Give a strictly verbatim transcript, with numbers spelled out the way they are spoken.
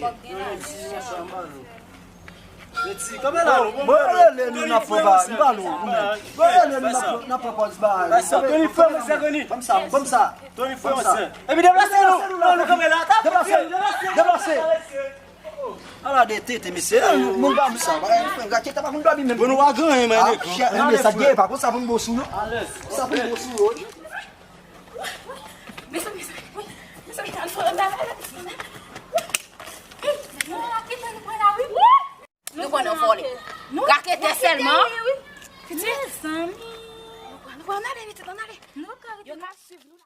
Fòk gen lajan. Mwen rele nou n ap pran bagay, m pa lou ou menm. Mwen rele nou n ap pran, n ap pran pòz bagay. Tony, frè mwen, sè Tony. Kòmsa, kòmsa. Tony, frè mwen, sè. Epi deplase nou. Non, nou kanpe la. Deplase, deplase. Ala de tete, mesye. Moun pa moun sa, bagay frè, gate ta pa moun dòmi menm. Bon, nou pa gen anyen, man. Sa gen, pa konsa pou n bo sou yo. Sa pou n bo sou yo. Mezanmi, mezanmi, mezanmi, al fò, al, al, al. Nou pran nan vòlè. Raketè sèlman. Mezanmi. Nou pran, nou pran, ann ale, pitit, ann ale. Yo ka swiv nou.